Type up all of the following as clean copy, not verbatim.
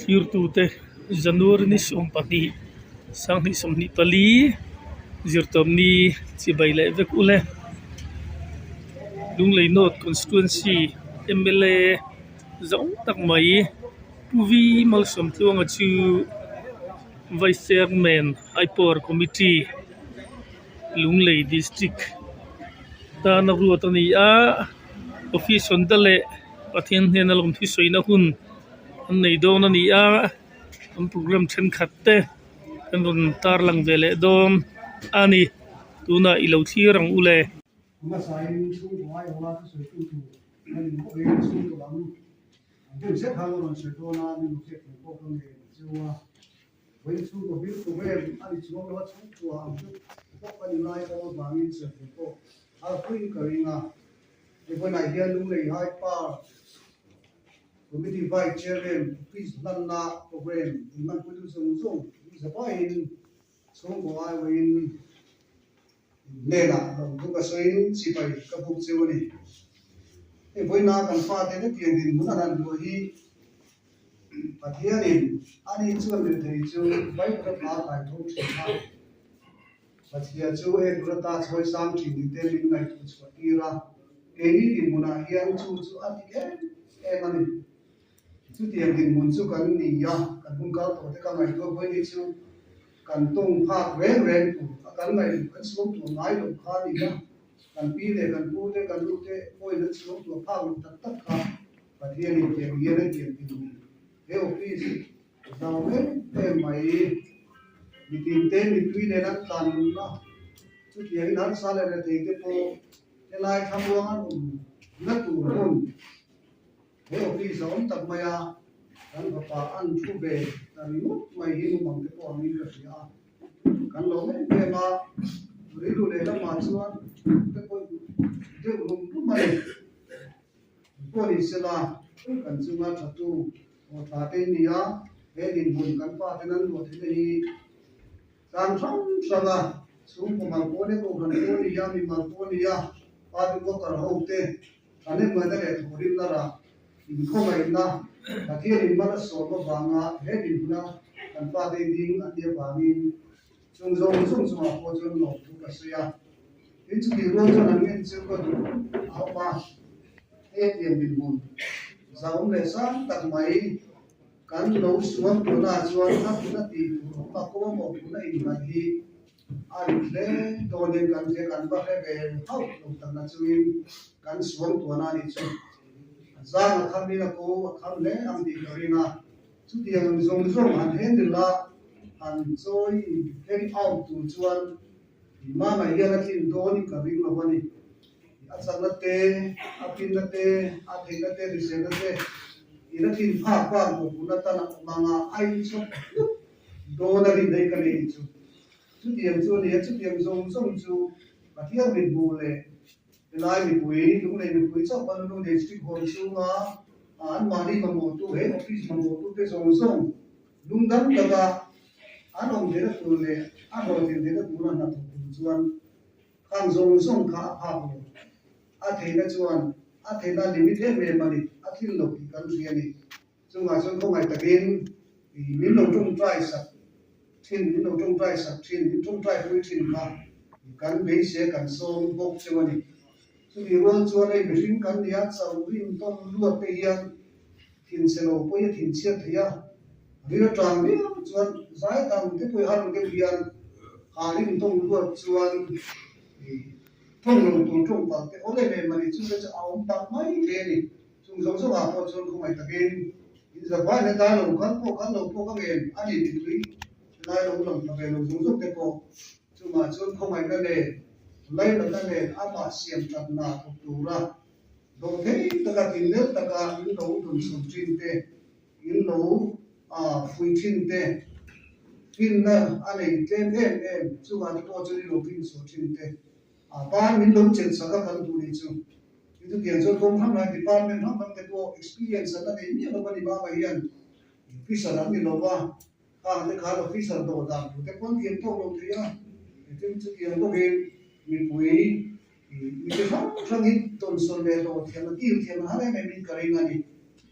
Thlirtute January ni 12 2024 zirtawpni chibai leh vek ule Lunglei North Constituency mla zawng tak mai Pu V Malsawmtluanga chu Vice Chairman High Power Committee Lunglei District tana ruat a ni a office hawn ta leh Pathian hnena lawmthu sawina hun an nei dawn a ni a an programme thenkhat te an rawn tarlang ve leh dawn a ni tunah i lo thlir ang u le. Hmasain chhungkaw aiawha thusawitu tur a ni bawkin chhungkaw lam an deuh zet khan a rawn sawi dawn a, min hriat thiam pawh ka ngen chu a. Vawiin chhungkaw bil program a ni chuang lo a, chhungkua ang chu bawk a ni lai awm avangin sawi thiam pawh a puiin ka ring a. Hei vawiinah hian Lunglei High Park Committee Vice Chairman Office hlanna program inhmanpuitu zawng zawng zavain chhungkaw aiawhin hnenah lawmthu ka sawiin chibai ka buk cheu a ni. Hei vawiina kan fate hetiang dinhmun a hlan duah hi Pathianin ani chuan lirthei chu Bible a hla kai tho thin a. Pathian chu he tur ata chhawi sang thin ni te min ngaihtuah chhuah tir a, keini dinhmunah hian chu chu a dik em em a ni. Chutiang dinhmun chu kan ni a, kan hun kal tawh te ka ngaihtuah pawhin hi chu kan tawng phak reng reng tur a kan ngaihtuah kan suam tuah ngai loh kha a ni a, kan pi leh kan pu te kan nu te pawhin an suam tuah phak loh tak tak kha Pathianin tiang hian a tiang dinhmun he office Zau em em mai. Mitin te mipui nen an tlan nun a, chutiangin harsa leh rethei te pawh helai thlamuang an awm na tur hmun he office a awm tak mai a, kan fapa an thu ve ta ringawt mai hi mumang te pawh angin ka hria a, kan lawm em em a, rilru leh lamah chuan te pawh deuh rum rum a ni. Pawh ni sela kan chunga thatu aw tha te ni a, he dinhmun kan pa ten an luah theihna hi tlang hrang hrang a, chhungkaw mal pawh nia, kohhran pawh ni a, mimal pawh ni a, party worker ho te thahnemngaihna leh thawhrimna rah inkhawngaihna Pathianin mal a sawm avanga he dinhmuna kan pa te ding a nih avangin Chung zawng zawng chungah pawh chuan lawmthu ka sawi a, tin chutih rual chuan an ngen chu ka duh a awm a, hetiang dinhmun zahawm leh sang tak mai kan lo suam tuna chuan a phun a tih tur awm a, kawng a mawhphurhna innghat hi a rit hle dawnin kan hria, kan va hre ve hauh lo takna chungin kan suam tuana a nih chu. A zang a khamin a ko a kham hle ang tih ka ring a. Chutiang zawng zawng han handle a, han chawi in carry out tur chuan mama hian a tlin dawn in ka ring lo a ni. A chakna te, a pinna te, a theihna te, hriselna te in a tlin phak bak mawhphurhna tan a awm ang a, a inchawp hlut dawn a rin daih ka nei chu. Chutiang chu a ni a, chutiang zawng zawng chu Pathian mithmuh leh Helai mipui, Lunglei mipui chauh kan lu district hall chhunga anmahni mamawhtu, he office mamawhtute zawng zawng lungdam taka an awm theihna tur leh a hlawhtlin theihna tura hna thawk tur chuan khang zawng zawng kha a phak lo. A theihna chuan a theihna limit em em a ni, a tlin lo tih kan hria a ni. Chungah chuan khawngaih takin min lo tawngtai sak thin, min lo tawngtai sak thin, min tawngtai pui thin kha kan beisei kan sawm bawk cheu a ni. Chumi rual chuan hei mihring kan nia chauh rin tawn luat te hian thinchhe lo pawhin a thinchhiat thei a, ril atang viau chuan zai dang te pawhin har deuh hian ha rin tawn luat chuan tawng lo tur tawng palh te awl em em a ni, chu te chu a awm tak mai thei a ni. Chung zawng zawngah pawh chuan khawngaih takin in zavai na dai lo kal pawh kal lo pawh ka ngen a ni mipui helai lo lang ta ve lo zawng zawng te pawh chungah chuan khawngaihna nen lainatna nen amah siam thatna thawk tura dawh thei taka tinlel taka in lo dunchhun thin te in lo fui thin te finna a nei tlem em em chungah te pawh chuan in lo finchhuah thin te A ban min lo chelh sak a kan duh nih chu. Hi chutiang chuan kawng hrang hrang department hrang hrang te pawh experience an la nei miah lo a ni bak ah hian officer an ni lo va, khang te khan officer dawh dan tur te pawh an thiam tawk lo thei a. Tin chutiang bawkin mipui mi chi hrang hrang hi tawnsawn leh dawh thiam a dil thiam an har em em in ka ring a ni.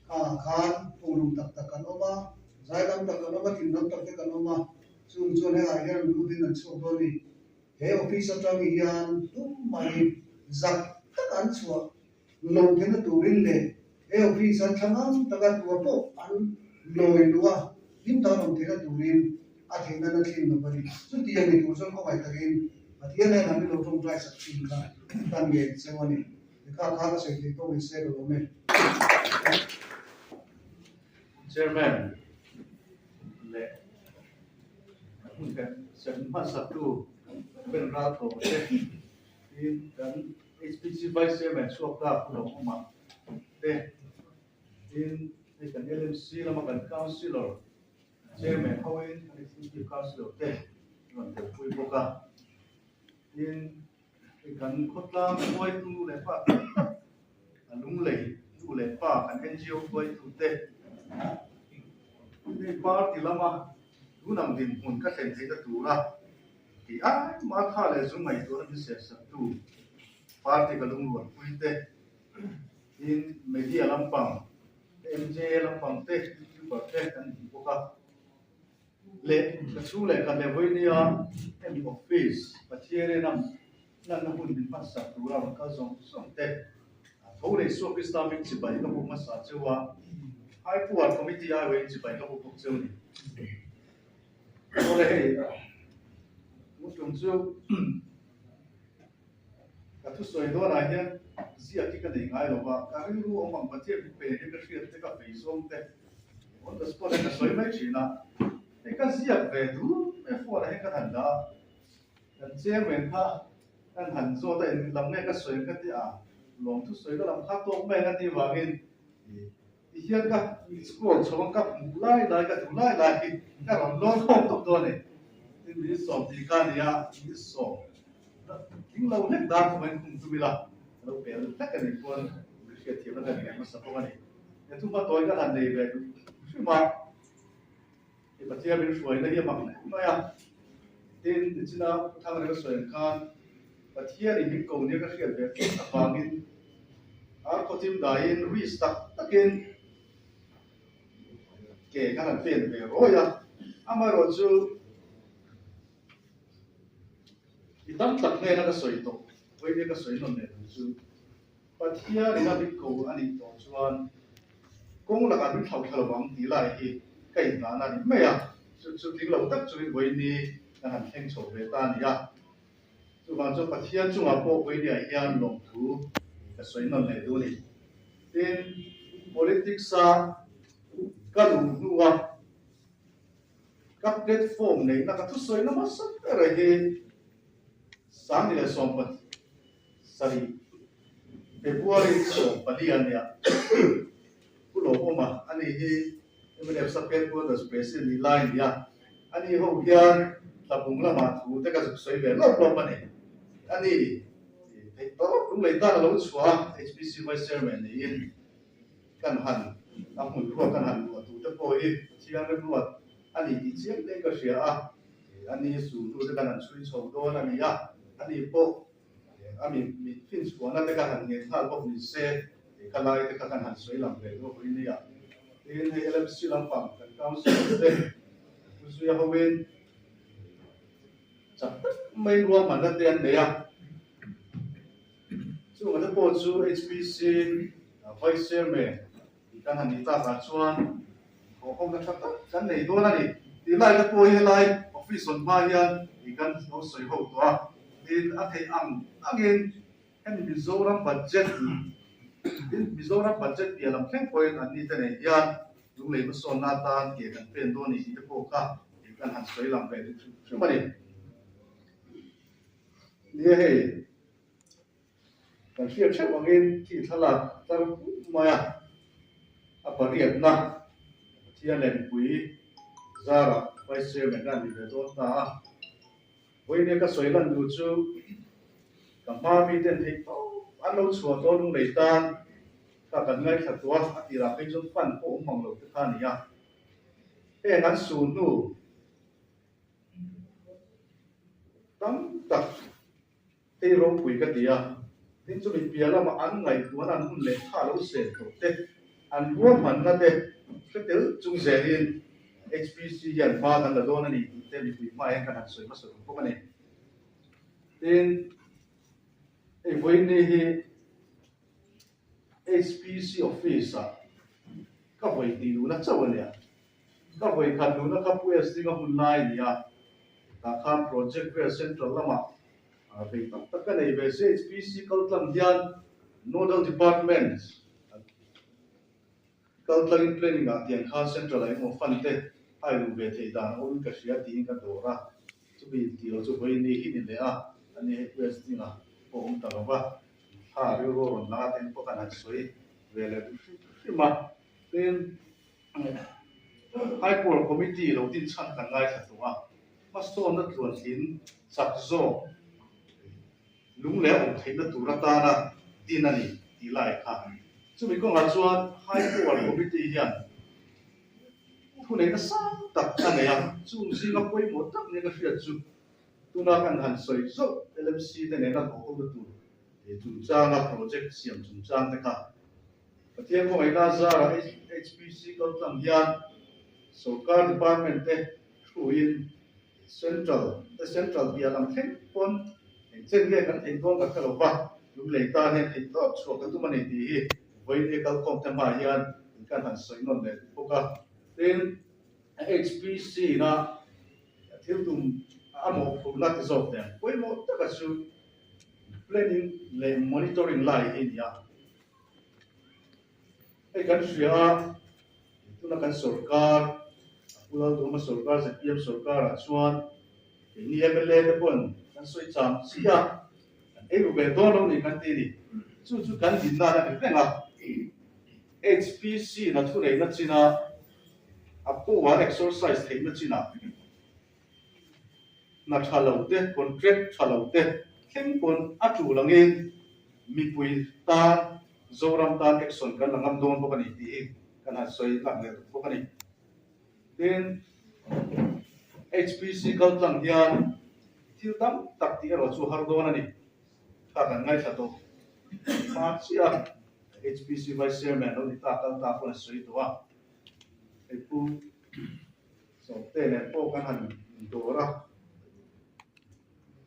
Khangah khan pawhlum tak tak an awm a. Zaidam tak kan awm a, thinram tak te kan awm a, chung chuan helaiah hian an lutin an chhuak dawn a ni. He office atang hian tummahin zak taka an chhuah lo theihna turin leh he office an thla ngam taka tua pawh an lawi luh a, hlim taka an awm theihna turin a theihna na thlin lo a ni. Chutiang ni tur chuan khawngaih takin Pathian hnenah min lo tawngtai sak thin kha kan ngen cheu a ni. Kha kha ka sawi theih tawk ni se ka lawm e. Chairman leh hmun kan sem hmasaktu Ben Ralthawm te tin kan HPC Vice Chairman chhuak ta Pu Lawmawma te tin hei kan LMC lama kan Councillor Chairman hoin kan Executive Councillor te rawn telpui bawk a tin Hei kan khawtlang hruaitu nu leh pa tak tak, a lunglei nu leh pa kan NGO hruaitu te, hei party lama tunang dinhmun ka thlen theihna tura tih ai mah kha leh zu ngaihtuahna min serhsaktu party ka lungrualpui te, tin media lampang, MJ lampang te, youtuber te kan hmu bawk a. Leh ka chhung leh ka leh vawinia hemi office Pathian in a hlanna hun min hmansak tura rawn kal zawng zawng te tho leh Isua Krista hming chibai ka buk hmasa cheu a, Haipuar Committee aiawhin chibai ka buk bawk cheu ni. Awle hei tun tum chu ka thusawi dawnah hian ziak hi ka nei ngai lo va, ka rilru awm ang Pathian min pe hi ka hriat te ka fei zawng te On the spot in ka sawi mai thin a, hei ka ziak ve duh mai phone ah hian kan han dah a, kan chairman kha kan han zawt a eng lam nge ka sawi ang ka ti a, lawmthu sawi ka lam kha tawk mai ang a tih vangin ti hian ka scroll chho ang ka hmuh lai lai ka duh lai lai hi ka rawn lawn khawm tawp dawn a ni. Tin min sawm tih kha a ni a, min sawm tling lo hlek dar khawm in khum tum ila ka lo pel hlek a nih chuan min hriatthiamna ka nei hmasa bawk a ni. He thu hmatawi ka han nei ve duh hrim a, i Pathian min hruaina hi a mak hle mai a. Tin, nichina Pu Thangreng a sawi ang khan Pathian in min ko nia ka hriat ve tlat avangin ar khawthim daiin risk tak takin ke kan han pen ve rawi a. Amaherawhchu i tam tak hnena ka sawi tawh, vawiin ka sawi nawn leh tur chu, Pathian in a mit ko a nih tawh chuan kawng lakah min thlauh thla lovang tih lai hi ka inngahna a ni mai a, chu chu tling lo tak chungin vawiini kan han thleng chho ve ta a ni a. Chuvang chuan Pathian chungah pawh vawiiniah hian lawmthu ka sawi nawn leh duh a ni. Tin, politics-a ka luh hnua ka platform neihna ka thusawi nasa ber hi 2017 Sarih, February 14 a nia. Pu Lawmawma, ani hi mnf Sub Headquarters President nih lai a ni a. Ani ho hian Tlabung lamah thu te ka zuk sawi ve lawp lawp a ni. Ani theih tawp lunglei tan a lo chhuah a, HPC Vice Chairman niin kan han a hmun ruak kan han luah tur te pawh hi Pathian remruat a ni tih chiang te ka hria a. Ani sulhnu te kan han chhui chho dawn a ni a, ani pawh A mi mit fin chhuahna te kha han ngen nghal bawk ni se, tih kha lai te kha kan han sawi lang ve duh a nia. Tin, hei LMC lampang kan councillor te Pu Zuia hoin chak tak mai ruahmanna te an nei a. Chungah te pawh chu HPC Vice Chairman tih kan han nih takah chuan thawhhawmna tha tak kan nei dawn a ni. Tih lai te pawh hi helai office hawn hma hian tih kan lo sawi ho tawh a. Tin, a theih ang angin hemi Mizoram budget tin Mizoram budget piah lam thleng pawhin an ni te nei hian lunglei hmasawnna atan ke kan pen dawn a ni tih te pawh kha tih kan han sawi lang ve duh hrim hrim a ni. Nia hei. Kan hriat theuh angin khi thlalak tar mai a, a pariatna Pathian leh mipui zarah Vice Chairman a ni ve dawn ta a. Vawiin ka sawi lan duh chu ka hma miten theih tawp an lo chhuah tawh lunglei tan kha kan ngaithla tawh a, a tirah phei chuan fan pawh awm mang lo te kha a ni a. Heng an su hnu tam tak Hei ropui ka ti a, tin chumi piah lamah an ngaihtuahna an hun leh kha lo sel tawh te, an ruahmanna te hre tel chung zelin HPC hian hma kan la dawn a ni tih te mipui hmaah hian kan han sawi hmasa duh bawk a ni. Tin, hei vawiin ni hi HPC office ah ka vawi hnih luhna chauh a nia. Ka vawi khat luhna kha Pu S Dinga hun lai a ni a, tah khan project vel central lamah vei tak tak ka nei ve se HPC kal tlang hian nodal department kal tlangin planning ah tiang khan central ah engemaw fund te a i luh ve theih dan a awmin ka hria tiin ka dawr a, chumi tih loh chu vawi ni hi ni leh a, ani hei Pu S Dinga pawh awm ta lo va. Kha rilru rawn lang a tin pawh kan han sawi ve leh duh hrim hrim a. Tin, High Power Committee lo din chhan kan ngaithla tawh a, hmasawnna tluantlin chak zawk lung leh awm theihna tur atana din a ni tih lai kha. Chumi kawngah chuan High Power Committee hian thuneihna sang tak a nei a, chung zinga pawimawh tak nia ka hriat chu Tuna kan han sawi zauh LMC te nena thawh hona tur chungchanga project siam chungchang te kha Pathian khawngaihna zara HPC kaltlang hian sorkar department te thuin central te central piah lam thleng pawn eng chen nge kan theih dawn ka hre lo va, Lunglei tan hian theih tawp chhuah ka tum a ni tih hi vawiin kalkhawm te hmaah hian kan han sawi nawn leh bawk a. Tin, HPC na Thil tum a mawhphurhna ti zawk nen pawimawh taka chu planning leh monitoring lai hi a ni a. Hei kan hria a, tuna kan sorkar, a Pu Lalduhawma sorkar, zpm sorkarah chuan keini mla te pawn kan sawi cham chiah a, kan ei ru ve dawn lo ni kan ti a ni. Chu chu kan dinna a ni reng a. HPC na thuneihna china A pawh a exercise theihna chinah hna tha lo te, contract tha lo te thleng pawn a tul angin mipui tan Zoram tan action kan la ngam dawn bawk a ni tih hi kan han sawi lang leh duh bawk a ni. Tin, HPC kaltlang hian thil tam tak tih erawh chu har dawn a ni. Kha kan ngaithla tawh hma chiah a, HPC Vice Chairman lo ni ta kal ta pawn a sawi tawh a. Hei pu Sawmte nen pawh kan han indawr a,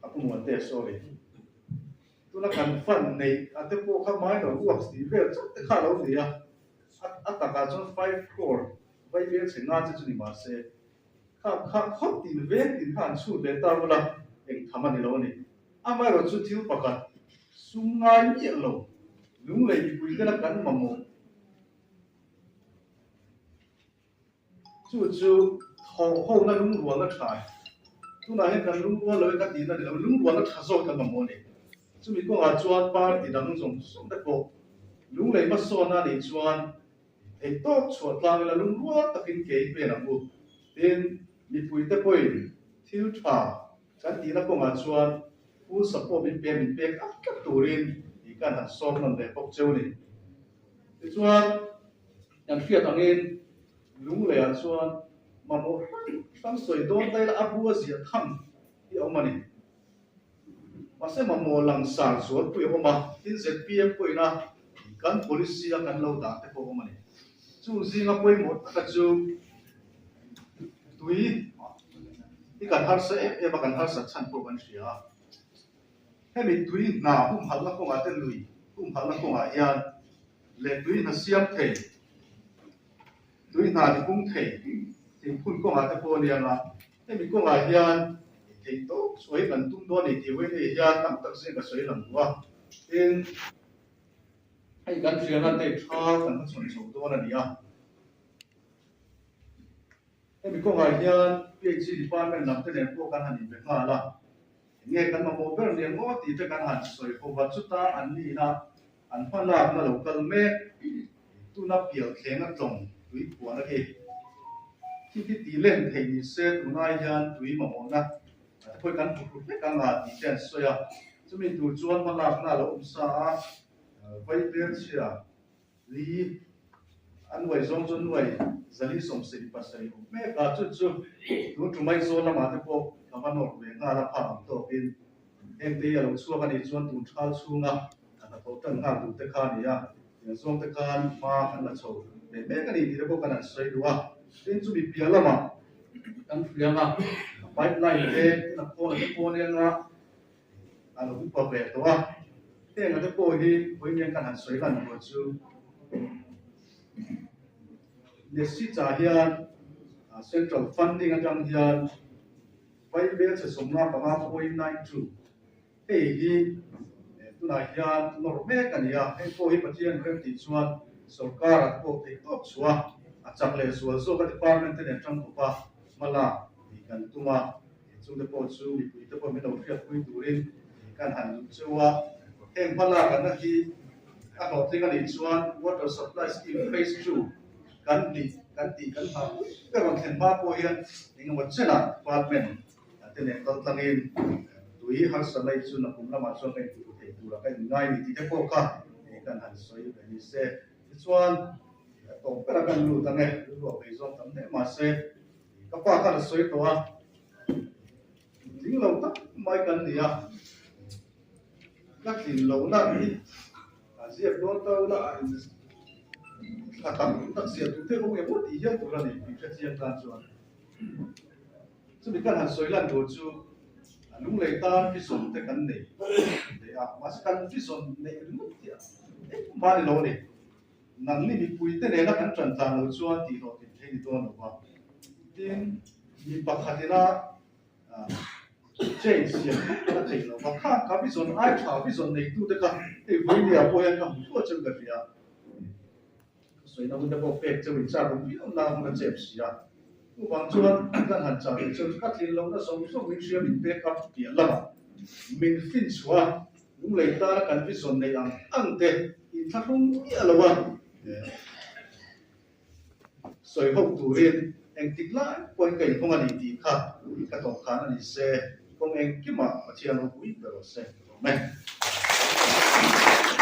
a pu Muante sorry, tuna kan fund neih a te pawh kha minor works tih vel chauh te kha a lo ni a, a takah chuan 5 crore vai vel chhe nga che chu ni mahse kha kha khawp tin veng tin kha an chhut leh ta bula eng tham a ni lo a ni. Amaherawhchu chu thil pakhat sum ngai miah lo lunglei mipui tena kan mamawh. Chu chu thawhhona lungrualna tha a ni. Tunah hian kan lungrual lo e ka tihna ni lo, lungrualna tha zawk kan mamawh a ni. Chumi kawngah chuan party dang zawng zawng te pawh lunglei hmasawnna a nih chuan theihtawp chhuah tlang ila lungrual takin ke i pen ang u. Tin, mipuite pawhin thil tha kan tihna kawngah chuan full support min pe min pek at tlat turin tih kan han sawm nawn leh bawk cheu a ni. Tichuan, kan hriat angin Lungleiah chuan mamawh hrang hrang sawi dawn ta ila a bu a ziah tham hi a awm a ni. Mahse mamawh langsar zualpui a awm a, tin zpm pawhin a kan policy a kan lo dah te pawh a awm a ni. Chung zinga pawimawh taka chu tui hi kan harsa em em a, kan harsat chhan pawh kan hria a. Hemi tui hna humhalhna kawngah te lui humhalhna kawngah hian leh tui hna siam thei, tui hna tipung thei thingphun kawngah te pawh a nia nga, hemi kawngah hian theih tawp sawi kan tum dawn a ni tih vawiin hian tam tak zing ka sawi lang duh a, tin hei kan hriana te tha kan hmachhawn chho dawn a ni a. Hemi kawngah hian PHE department lam te nen pawh kan han inbe nghal a. Enge kan mamawh ber nia ngaw tih te kan han sawi ho va, chuta an nihna an hmalakna lo kal mek tuna pial thleng a tlawng tui phuahna khi khi khi tih len theih ni se tunai hian tui mamawhna te pawh kan hmu hlu hlek anga tih te an sawi a, chumi tur chuan hmalakna a lo awm sa a, Vaibelchhia. Li, a nuai zawng chu nuai 477 awm mek a, chu chu tun ṭu mai zawl lamah te pawh ka va nawr ve nghal a, phak ang tawkin heng te hi a lo chhuak a nih chuan tun ṭhal chhunga a hnathawh ṭan nghal duh te kha a ni a, tiang zawng te khan hma kan la chho ve mek a ni tih te pawh kan han sawi duh a. Tin chumi piah lamah kan hriang a, a pipeline te tin a khawl te pawh nen a a lo upa ve tawh a. Heng te pawh hi vawiin kan han sawi lan tur chu Nesica hian Central Funding atang hian Vaibelchhe 55.92 Hei hi tunah hian nawr mek a ni a, hei pawh hi Pathian rem tih chuan sorkar-ah pawh theih tawp chhuah a chak leh zual zawk a department te nen tangkawp a hma lak tih kan tum a, chungte pawh chu mipuite pawh min lo hriatpui turin kan han duh cheu a. Heng hma lak anna hi a hlawhtling a nih chuan Water Supply Scheme Phase 2 kan tih kan tih kan hah ber rawn thlen hma pawh hian engemaw chenah department te nen kal tlangin tui harsa mai chu nakum lamah chuan ka intuh theih turah ka inngai ni tih te pawh kha kan han sawi ve ni se. Tichuan tawp bera kan lut ang e, rilru a bei zawng tam hle mahse ka pa khan a sawi tawh a, tling lo tak mai kan ni a, ka tlin lohna hi a ziak dawn ta ula a in thla tam tak ziah tur te awm emaw tih hial tur a ni tih hrechiang tan chuan. Chumi kan han sawi lan tur chu lunglei tan vision te kan nei leh a, mahse kan vision neih ringawt hi engmah a ni lo a ni. Nangni mipuite nena kan tan tlan lo chuan tihhlawhtlin thei ni dawn lo va. Tin, mi pakhatina change siam a theih lo va, kha ka vision ai tha vision neitute kha hei vawinia pawh hian ka hmu thluah cheu ka hria. Sawina hun te pawh pek cheu in chak awm viau na hun a chep si a. Chuvang chuan kan han chah leh cheu chu ka tlin lohna zawng zawng min hria min pek up piah lamah min fin chhuah a, lunglei tana kan vision neih ang ang te inthlahrung miah lo a sawi ho turin engtik lai pawhin ka inhawng a ni tih kha ka tawh khan a ni se, kawng engkimah Pathian ropui ber aw se ka lawm e.